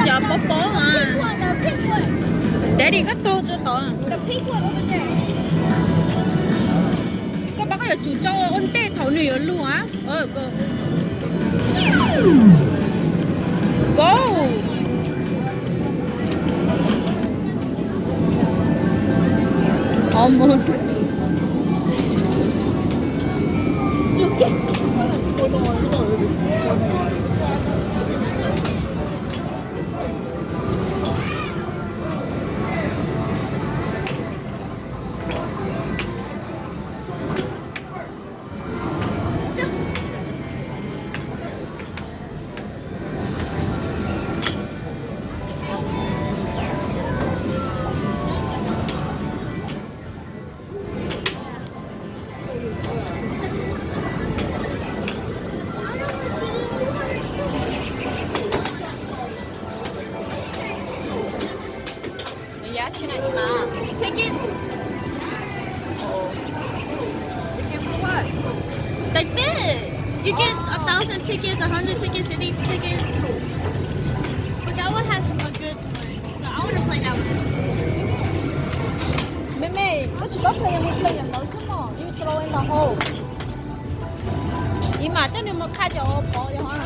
Cov pob pob a. Daddy, koj taug tso tod. Koj pab koj yuav tsum tso ua ntej thaum nws yuav lug a. Go. Almost. Tickets. Ticket for what? Like this. You get a thousand tickets, a hundred tickets, fifty tickets. But that one has a good one. So I want to play that one. 妹妹, koj tsis paub play, mus play yam ntawd xwb mog, you throw in the hole. Ib mam coj nws mus qha cov pov yog hov.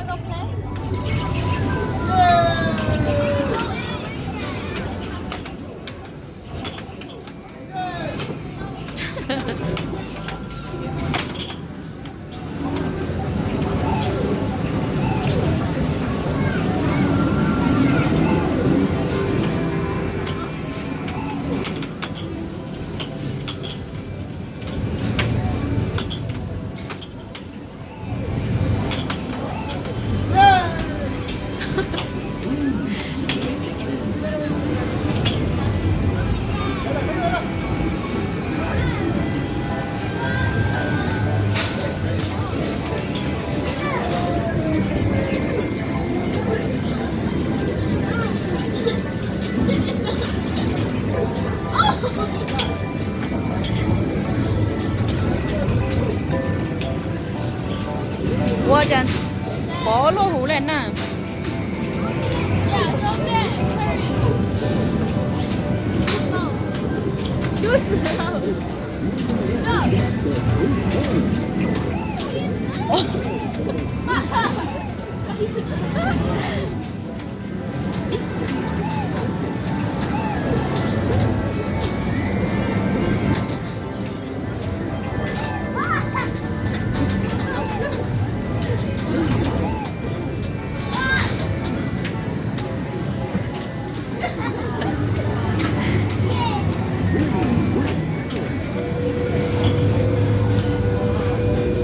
Ua cas pov luaj huv li na.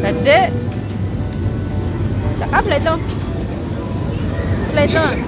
That's it. Rov qab play dlua. Play dlua.